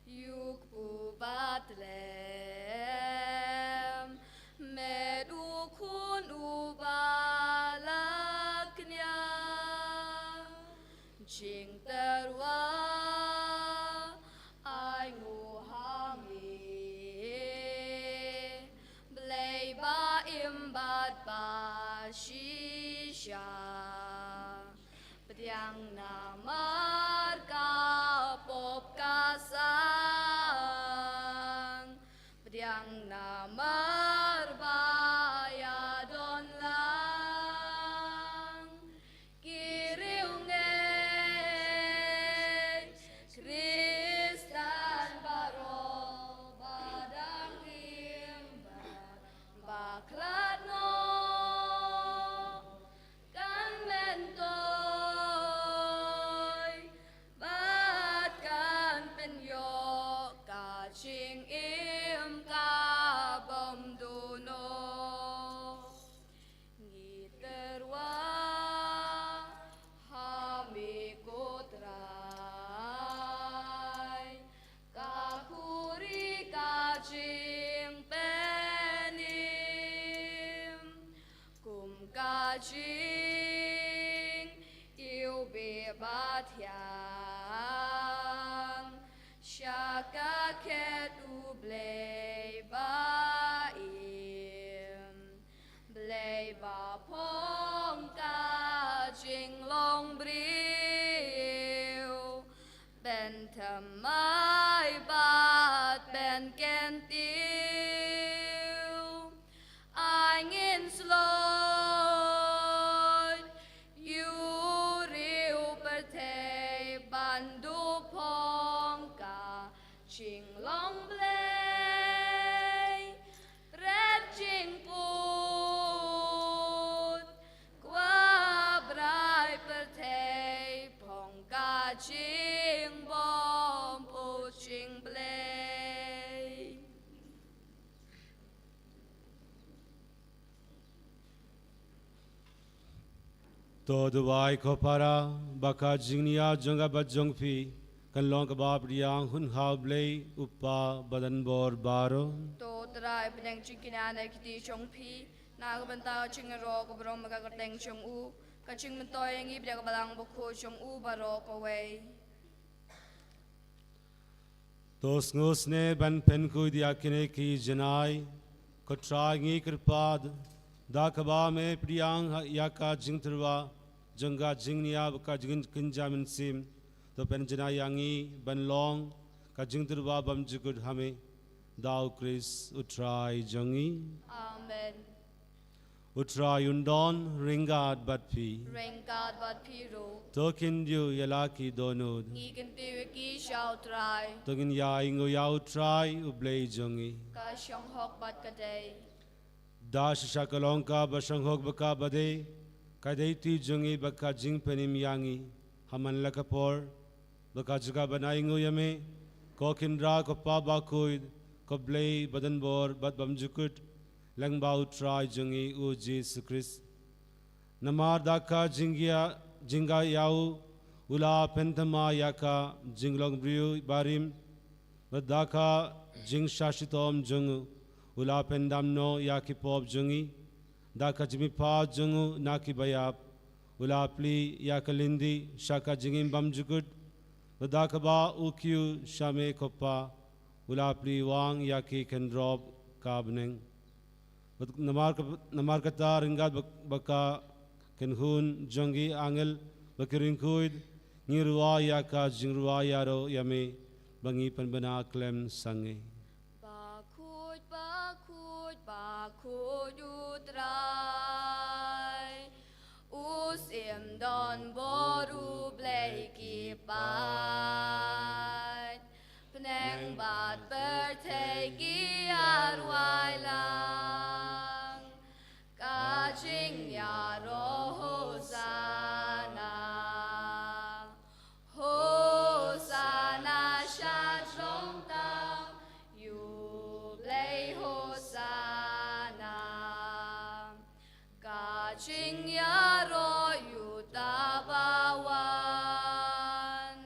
ïa u kpu ba tlem, met u Khun uba la kñia, jingtyrwa ai nguh ha ngi. Blei ba im bad ba shisha, pdiang namar ka pop ka sang, pdiang namar ba ïadon lang ki riewngeit Khristan baroh, ba dang im bad ba khlad noh, kan myntoi bad kan pynïoh ka jingim ka bym duh noh. Ngi tyrwa ha me ko Trai, ka khuri ka jingpynim, kum ka jingïewbeh ba thiang sha ka khet U Blei ba im. Blei ba phong ka jinglong briew, pynthymmai bad pynkyntiew. Ai ngin slot ïa u riew pyrthei ban duh phong ka jinglong Blei. Bret jingput, kwah brai pyrthei phong ka jingbym To duwai ko para, ba ka jingnia jong nga bad jong phi kan long kaba pdiang hun ha U Blei U Kpa badonbor baroh. To Trai, pdiang jingkyrkhu na kti jong phi na ka bynta ka jingïaroh ka burom bad ka kyrteng jong u, ka jingmyntoi ïa ngi bad ïa ka Balang Bakhuid jong u baroh kawei. To sngewsynei ban pynkhuid ïa kine ki janai, ko Trai, ngi kyrpad, da kaba me pdiang ïa ka jingtyrwa jong ka jingnia bad ka jingkynja mynsiem, to pynjanai ïa ngi ban long ka jingtyrwa bymjukut ha me, da U Khrist U Trai jong ngi. Amen. U Trai un don ryngkat bad phi. Ryngkat bad phi ruh. To kin ïa la ki dohnud. Ngi kyntiew ïa ki sha U Trai. To ngin ïa ainguh ïa U Trai U Blei jong ngi. Ka shong hok bad ka dei. Da shisha ka long kaba shong hok bad kaba dei, ka dei ti jong ngi bad ka jingpynim ïa ngi ha man la ka por, bad ka jaka ban ainguh ïa me, ko Khynra, ko Pa Bakhuid, ko Blei badonbor bad bymjukut, lyngba U Trai jong ngi U Jisu Khrist. Namar da ka jingïa, jingïa ïa u, u la pynthama ïa ka jinglong briew barim, bad da ka jingshah shitom jong u, u la pyndam noh ïa ki pop jong ngi. Da ka jingmihpat jong u na ki baïap, u la plie ïa ka lynti sha ka jingim bymjukut, bad da kaba u kiew sha me ko Pa, u la plie wang ïa ki khynrop ka bneng. Bad namar ka, namar kata ryngkat bad, bad ka kynhun jong ki angel bad ki riewkhuid, ngi rwai ïa ka jingrwai ïaroh ïa me, ba ngi pynbna khlem sangeh. Bakhuid, bakhuid, bakhuid U Trai, u Syiem donbor U Blei ki paid. Bneng bad pyrthei ki ïa rwai lang ka jingïaroh Hosana. Hosana sha jrong tam ïa U Blei, Hosana. Ka jingïaroh ïa uta ba wan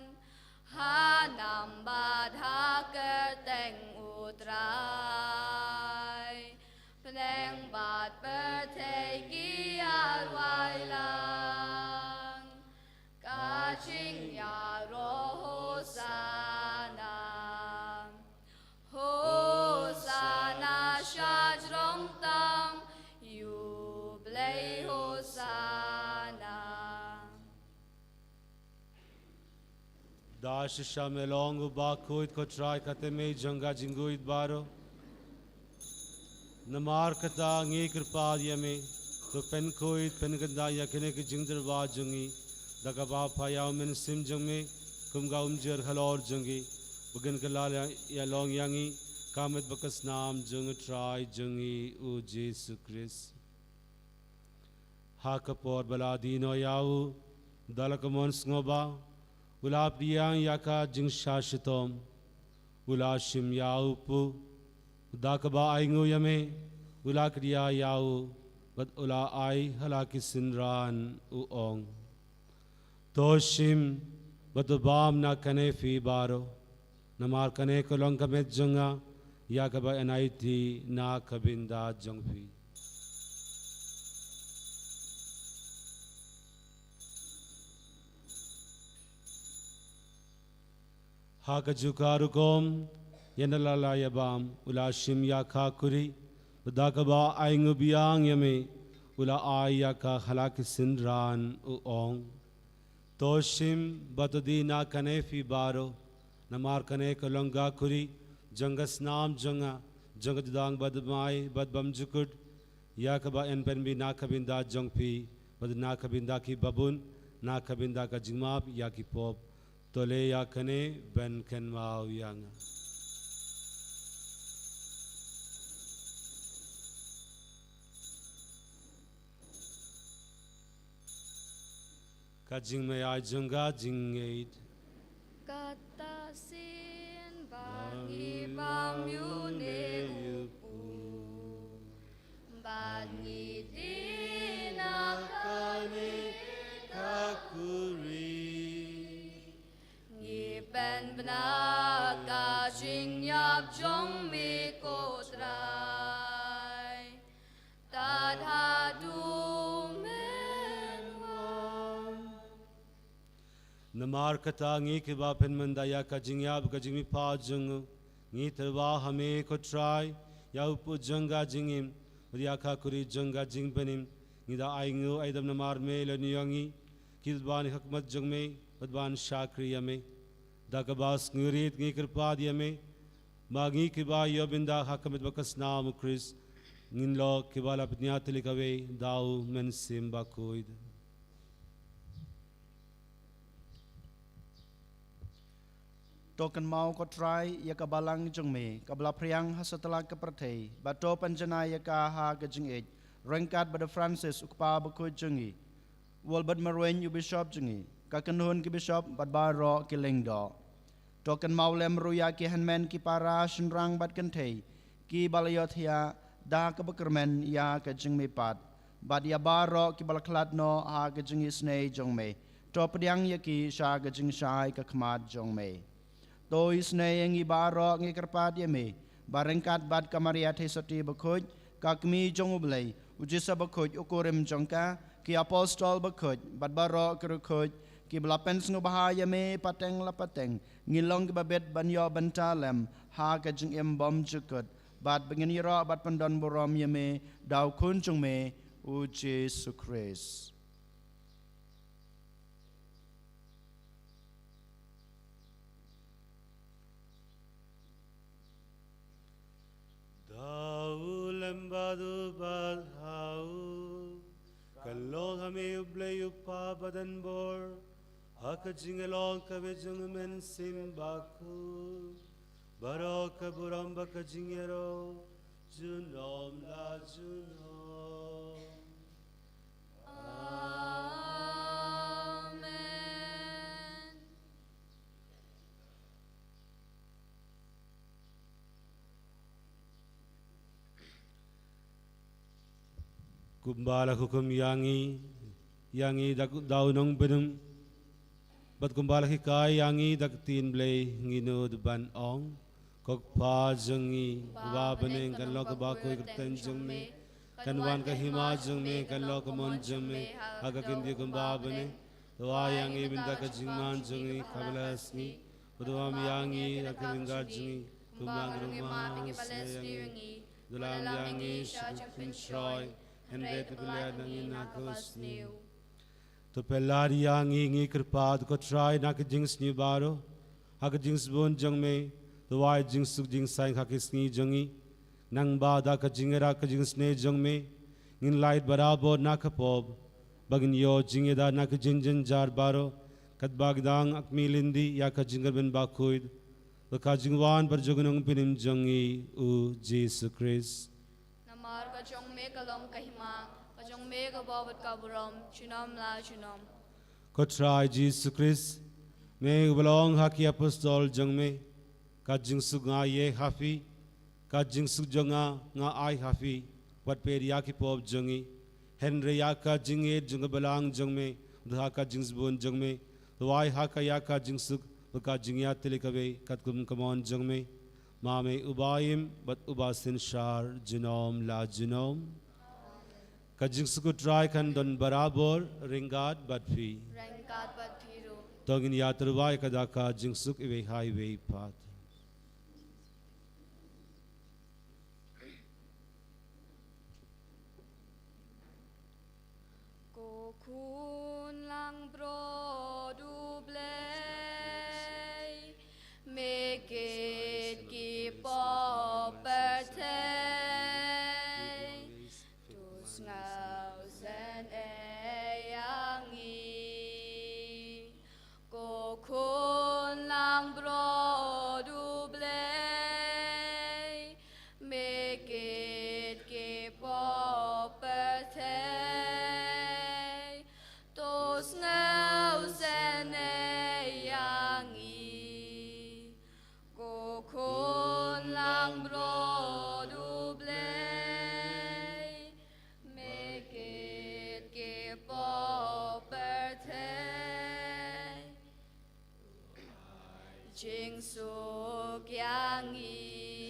ha nam bad ha kyrteng U Trai. Bneng bad pyrthei ki ïa rwai lang ka jingïaroh Hosana. Hosana sha jrong tam ïa U Blei, Hosana. Da shisha me long u bakhuid ko Trai, ka tei me jong ka jingkhuid baroh. Namar kata ngi kyrpad ïa me, to pynkhuid pynkyntait ïa kine ki jingtyrwa jong ngi da kaba pha ïa u Mynsiem jong me kum ka umjir halor jong ngi, ba kin kylla ïa, ïa long ïa ngi ka met bad ka snam jong u Trai jong ngi U Jisu Khrist. Ha ka por ba la die noh ïa u da la ka mon sngewbha, u la pdiang ïa ka jingshah shitom, u la shim ïa u pud, da kaba ainguh ïa me, u la kdiah ïa u bad u la ai ha la ki synran, u ong: To shim bad to bam na kane phi baroh, namar kane ka long ka met jong nga, ïa kaba yn aiti na ka bynta jong phi. Ha kajuh ka rukom, ïa na la la ïa bam, u la shim ïa ka khuri, bad da kaba ainguh biang ïa me, u la ai ïa ka ha la ki synran, u ong: To shim bad to die na kane phi baroh, namar kane ka long ka khuri jong ka snam jong nga, jong ka jutang bad mai bad bymjukut, ïa kaba yn pynmih na ka bynta jong phi bad na ka bynta ki babun, na ka bynta ka jingmap ïa ki pop. To leh ïa kane ban kynmaw ïa nga. Ka jingmyntoi jong ka jingngeit. Kata shisien ba ngi bam ïa une u pud, ba ngi die na kane jong me ko Trai. Tad haduh men wan. Namar kata ngi kiba pynmynda ïa ka jingïap ka jingmihpat jong u, ngi tyrwa ha me ko Trai, ïa u pud jong ka jingim, bad ïa ka khuri jong ka jingpynim, ngi da ai nguh ai dem namar me lane ïa ngi, ki ban ha khmat jong me, bad ban shakri ïa me. Da kaba sngewrit ngi kyrpad ïa me, ba ngi kiba ïoh bynta ha ka met bad ka snam u Khrist, ngin long kiba la pynïatylli kawei da u Mynsiem Bakhuid. To kynmaw ko Trai ïa ka balang jong me, kaba la phriang ha satlak ka pyrthei, bad to pynjanai ïa ka ha ka jingïeit, ryngkat bad u Francis u kpa bakhuid jong ngi, u Albert Marwein u bishop jong ngi, ka kynhun ki bishop bad baroh ki lyngdoh. To kynmaw lem ruh ïa ki hynmen ki para shynrang bad kynthei, kiba la ïohthiah da kaba kyrmen ïa ka jingmihpat, bad ïa baroh kiba la khlad noh ha ka jingisynei jong me. To pdiang ïa ki sha ka jingshai ka khmat jong me. To isynei ïa ngi baroh ngi kyrpad ïa me, ba ryngkat bad ka Maria Theisotti bakhuid, ka kmie jong u Blei, u Jisu bakhuid u kurim jong ka, ki apostol bakhuid, bad baroh ki riewkhuid, kiba la pynsngewbha ïa me pateng la pateng, ngin long kiba bit ban ïoh bynta lem ha ka jingim bymjukut, bad ba ngin ïaroh bad pyndonburom ïa me da u Khun jong me, u Jisu Khrist. Da u lem bad u bad ha u, kan long ha me u Blei u Kpa badan bor, ha ka jingïalong kaba jong u Mynsiem Bakhuid, baroh ka burom bad ka jingïaroh, junom la junom. Amen. Kumba la hukum ïa ngi, ïa ngi da, da u nongpynim, bad kumba la hikai ïa ngi da ka ktien Blei, ngin nud ban ong: Ko Kpa jong ngi, uba ha bneng, kan long kaba khuid ka kyrteng jong me, kan wan ka hima jong me, kan long ka mon jong me ha ka khyndiat kumba ha bneng. To ai ïa ngi mynta ka jingman jong ngi kaba la ka sngi, bad to ïam ïa ngi da ka ryngkat jong ngi, kumba ngi ruh ngi ïam ïa kiba la sniew ïa ngi. To ym lam ïa ngi sha ka jingpynshoi, hynrei to pynlait ngi na ka basniew. To pynlait ïa ngi, ngi kyrpad ko Trai, na ka jingsniew baroh, ha ka jingsbun jong me, to ai jingsuk jingsaiñ ha ki sngi jong ngi. Nangba da ka jingïarap ka jingsneng jong me, ngin lait barabor na ka pop, ba ngin ïoh jingïada na ka jingjynjar baroh, katba ngi dang ïakmih lynti ïa ka jingkyrmen bakhuid, bad ka jingwan bad jong u Nongpynim jong ngi u Jisu Khrist. Namar ka jong me ka long ka hima, ka jong me ka bor bad ka burom, junom la junom. Ko Trai Jisu Khrist, me uba la ong ha ki apostol jong me: Ka jingsuk nga ai ha phi, ka jingsuk jong nga nga ai ha phi. Wat peit ïa ki pop jong ngi, hynrei ïa ka jingïeit jong ka balang jong me, bad ha ka jingsbun jong me, to ai ha ka ïa ka jingsuk bad ka jingïatylli kaba katkum ka mon jong me. Ma me uba im bad uba synshar junom la junom. Ka jingsuk u Trai kan don barabor ryngkat bad phi. Ryngkat bad phi ruh. To ngin ïatyrwa ïa ka da ka jingsuk iwei ha iwei pat. Ko Khun langbrot u Blei, me kit ki pop pyrthei, to sngewsynei ïa ngi. Ko Khun langbrot u Blei, me kit ki pop pyrthei, to sngewsynei ïa ngi. Ko Khun langbrot u Blei, me kit ki pop pyrthei, jingsuk ïa ngi.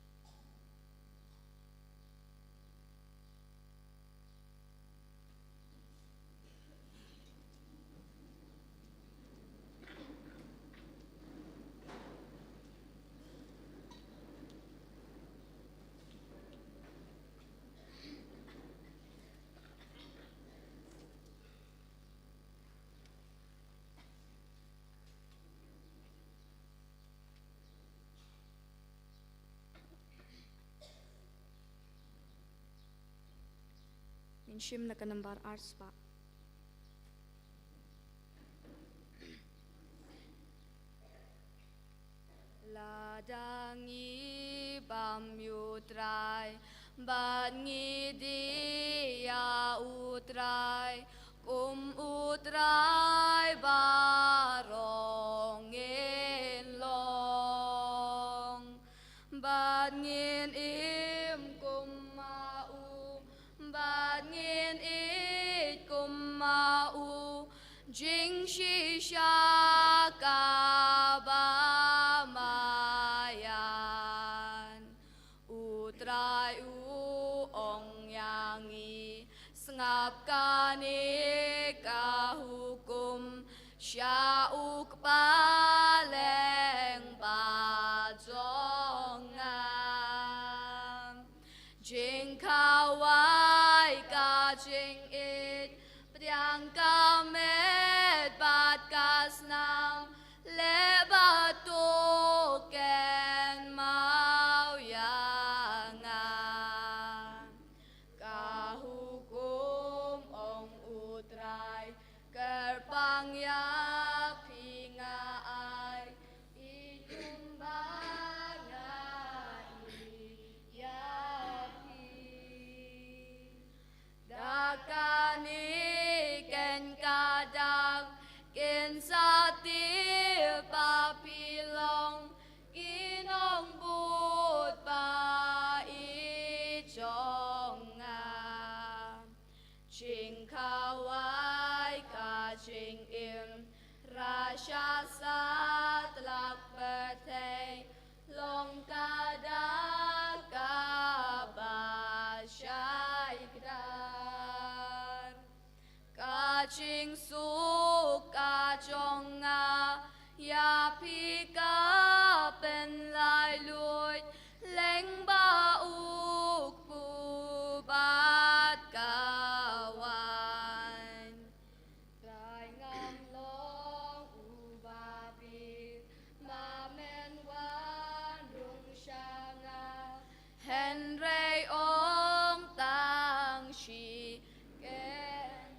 Ngin shim na ka nambar ar spah. Lada ngi bam ïa U Trai, bad ngi die ïa U Trai, kum U Trai baroh ngin long. Bad ngin im kum ma u, bad ngin ïeit kum ma u, jingshisha kaba maïan. U Trai u ong ïa ngi, sngap kane ka hukum, sha u kpa lyngba jong nga. Jingkhawai, ka jingïeit, pdiang ka met bad ka snam, leh ba to kynmaw ïa nga. Ka hukum, ong U Trai, kyrpang ïa phi nga ai, ïeit kumba nga ïeit ïa phi. Da kane kin ka dak, kin sa tip ba phi long ki nongbud ba ïeit jong nga. Jingkhawai, ka jingim, rasha satlak pyrthei, long ka dak kaba shai kdar. Ka jingsuk ka jong nga ïa phi ka pynlait luid lyngba u kpu bad ka waiñ. Trai, ngam long uba bieit, ma men wan rung sha nga, hynrei ong tang shi kyntien.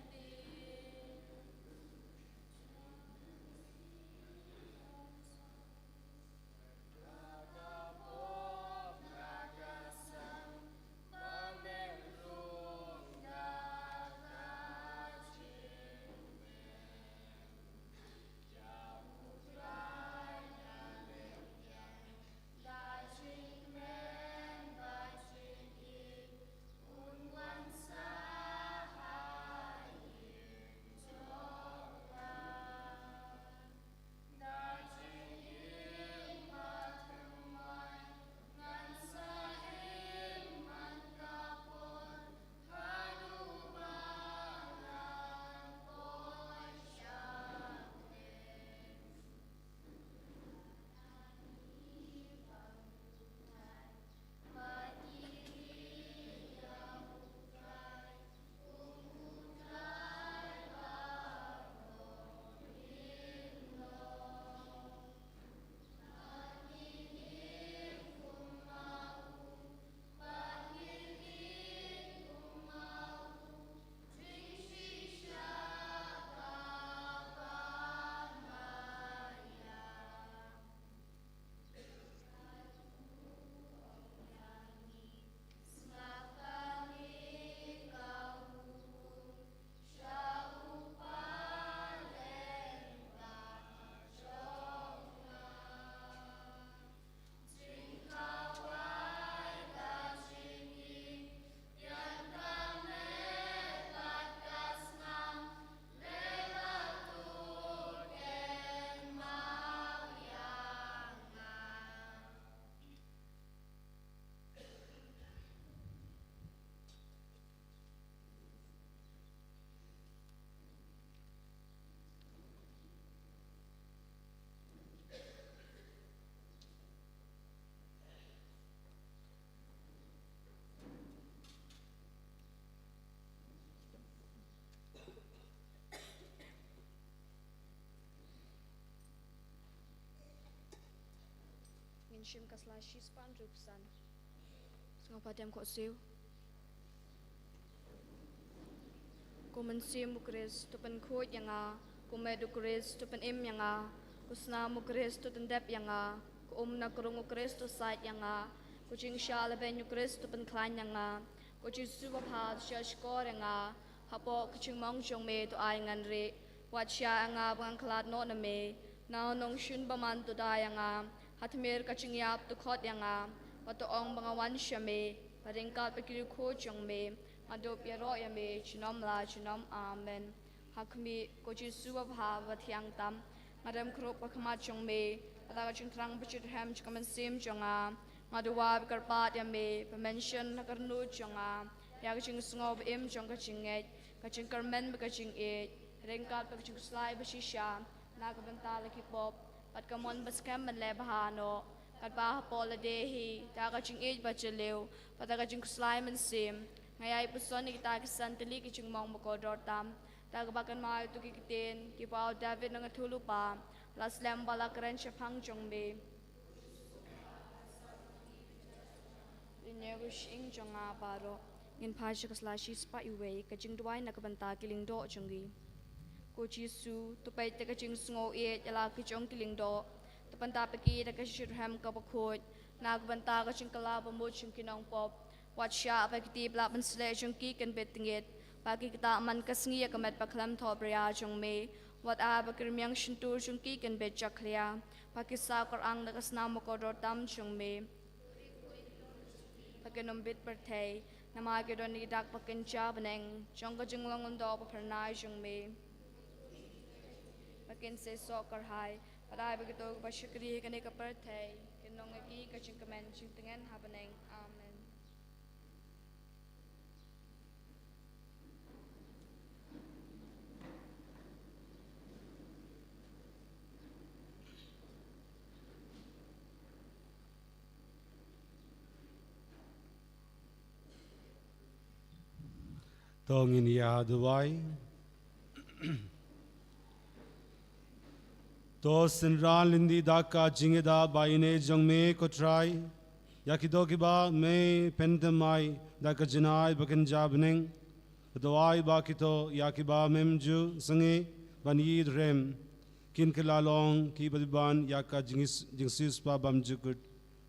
Shim ka sla shispah hynriewphew san. Sngewbha dem khohsiew. Ko Mynsiem u Khrist, to pynkhuid ïa nga. Ko met u Khrist, to pynim ïa nga. Ko snam u Khrist, to tyndep ïa nga. Ko um na krung u Khrist, to sait ïa nga. Ko jingshah lehbeiñ u Khrist, to pynkhlaiñ ïa nga. Ko Jisu babha, to shahshkor ïa nga. Hapoh ka jingmong jong me, to ai ngan rieh. Wat shah ïa nga ba ngan khlad noh na me. Na u nongshun bymman, to da ïa nga. Ha tmier ka jingïap, to khot ïa nga. Bad to ong ba nga wan sha me. Bad ryngkat bad ki riewkhuid jong me, nga dup ïaroh ïa me junom la junom. Amen. Ha khmih, ko Jisu babha bathiang tam, nga dem khrup ha khmat jong me. Bad da ka jingthrang bashitrhem jong ka mynsiem jong nga, nga duwai bad kyrpad ïa me ba men shon ha ka rynnud jong nga ïa ka jingsngew ba im jong ka jingngeit, ka jingkyrmen bad ka jingïeit, ryngkat bad ka jingkhuslai bashisha na ka bynta la ki pop, bad ka mon baskhem ban leh bha noh. Katba hapoh lade hi, da ka jingïeit bajylliew bad da ka jingkhuslai mynsiem, nga ïai puson ïa kita ki san tylli ki jingmong bakordor tam, da kaba kynmaw ïa kito ki ktien kiba u David u nongïathuhlypa la slem bad la kren shaphang jong me. Lynñiaw ka shyieng jong nga baroh. Ngin phai sha ka sla shispah uwei, ka jingduwai na ka bynta ki lyngdoh jong ngi. Ko Jisu, to peit ïa ka jingsngew ïeit ïa la ki jong ki lyngdoh. To pyndap ïa ki da ka shitrhem kaba khuid na ka bynta ka jingkylla bamut jong ki nongpop. Wat shah ba ki tip la ban sleh jong ki kan bit tngit, ba ki ktah man ka sngi ïa ka met bakhlem thohbria jong me. Wat ai ba ki rmiang shyntur jong ki kan bit jakhlia, ba ki saw kyrang da ka snam bakordor tam jong me. Ba kin ym bit pyrthei, namar ki don ki dak ba kynja bneng jong ka jinglong lyngdoh baphyrnai jong me. Ba kin seisoh kyrhai, bad ai ba kito kiba shakri ha kane ka pyrthei kin long ïa ki ka jingkmen jingtngen ha bneng. Amen. To ngin ïa duwai. To synran lynti da ka jingïada ba ïeit jong me ko Trai, ïa kito kiba me pynthymmai da ka jingai ba kynja bneng. To ai ba kito ïa kiba mem ju sangeh ban ïeit rem, kin kylla long kiba biban ïa ka jingis-, jingsiewspah bymjukut.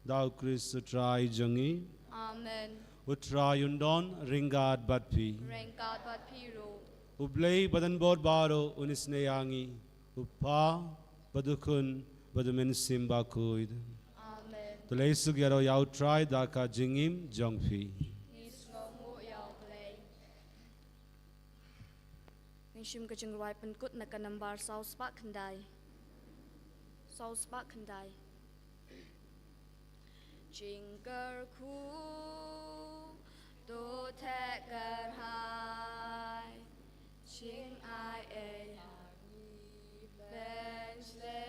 Da u Khrist u Trai jong ngi. Amen. U Trai un don ryngkat bad phi. Ryngkat bad phi ruh. U Blei badonbor baroh un isynei ïa ngi, u Kpa bad u Khun bad u Mynsiem Bakhuid. Amen. To leit suk ïaroh ïa u Trai da ka jingim jong phi. Ngi sngewnguh ïa u Blei. Ngin shim ka jingrwai pynkut na ka nambar saw spah khyndai. Saw spah khyndai. Jingkyrkhu to theh kyrhai, jingai ei ha ngi pynshlei.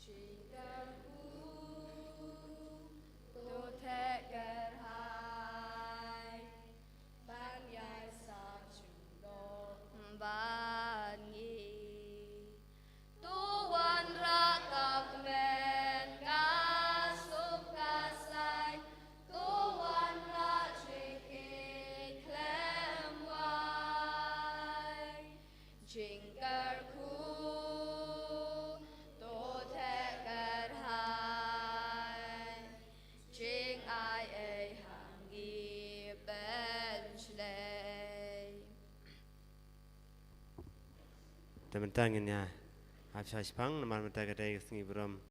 Jingkyrkhu to theh kyrhai, ban ïai sah junom bad ngi. To wanrah ka kmen ka suk ka saiñ, to wanrah jingïeit khlem wai. Jingkyrkhu to theh kyrhai, jingai ei ha ngi pynshlei. Te mynta ngin ïa hap shah shipang namar mynta ka dei ka sngi burom